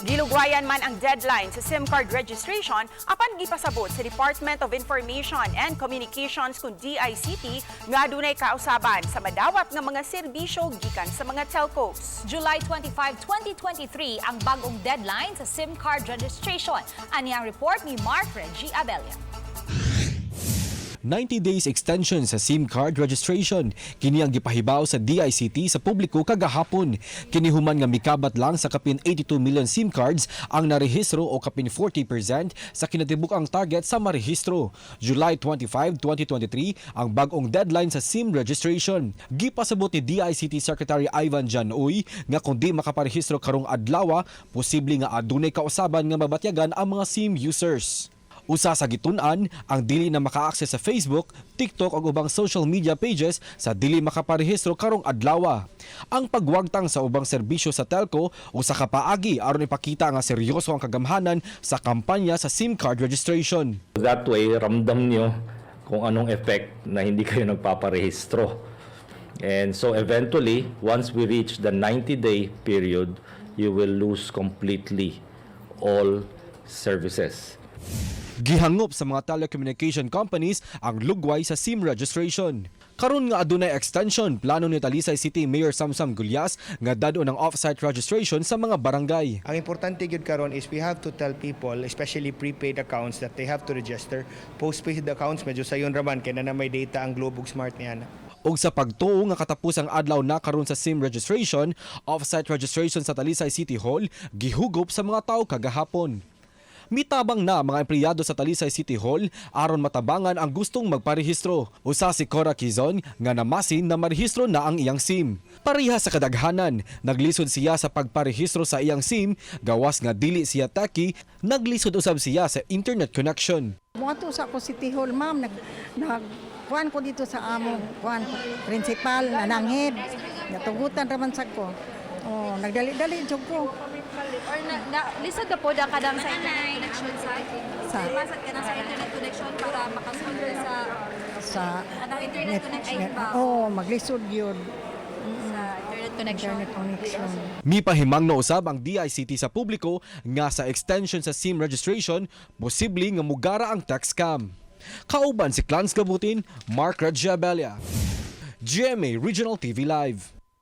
Gilugwayan man ang deadline sa SIM card registration, apan gipasabot sa Department of Information and Communications kung DICT nga dunay kausaban sa madawat nga mga serbisyo gikan sa mga telcos. July 25, 2023 ang bagong deadline sa SIM card registration. Ani ang report ni Mark Reggie Abella. 90 days extension sa SIM card registration. Kini ang gipahibaw sa DICT sa publiko kagahapon. Kini human nga mikabat lang sa kapin 82 million SIM cards ang narehistro o kapin 40% sa kinatibuk-ang target sa marehistro. July 25, 2023 ang bag-ong deadline sa SIM registration. Gipasabot ni DICT Secretary Ivan John Uy nga kung di makaparehistro karong adlaw, posible nga adunay kausaban nga mabatyagan ang mga SIM users. Usa sa gitun-an ang dili na maka-access sa Facebook, TikTok ug ubang social media pages sa dili makaparehistro karong adlaw. Ang pagwagtang sa ubang serbisyo sa telco usa ka paagi aron ipakita nga seryoso ang kagamhanan sa kampanya sa SIM card registration. That way, ramdam nyo kung anong effect na hindi kayo nagpaparehistro. And so eventually, once we reach the 90-day period, you will lose completely all services. Gihangop sa mga telecommunication companies ang lugway sa SIM registration. Karon nga adunay extension, plano ni Talisay City Mayor Samsam Gullas nga dad-on ang off-site registration sa mga barangay. Ang importante gyud karon is we have to tell people, especially prepaid accounts, that they have to register. Postpaid accounts, medyo sayon raman kay na may data ang Globe ug Smart niya. Ug sa pagtuo nga katapos ang adlaw na karon sa SIM registration, off-site registration sa Talisay City Hall gihugop sa mga tao kagahapon. Mitabang na mga empleyado sa Talisay City Hall aron matabangan ang gustong magparehistro. Usa si Cora Quizon nga namasin na marehistro na ang iyang SIM. Pareha sa kadaghanan, naglisod siya sa pagparehistro sa iyang SIM, gawas nga dili siya techie, naglisod usab siya sa internet connection. Muadto sa ako City Hall, ma'am. Nag kuan ko dito sa among kuan principal na nanghid. Natugutan raman sa ko. Oh, nagdali-dali jud ko. Or na lisod na po ang kadang sa internet connection sa Masad ka na sa internet connection para makasulod ka sa Sa anong internet connection ba? Oh, maglisod yun. Sa internet connection. Internet connection. Mipahimangno usab ang DICT sa publiko nga sa extension sa SIM registration, posible nga mugara ang text scam. Kauban si Clans Gabutin, Mark Rajabelia. GMA Regional TV Live.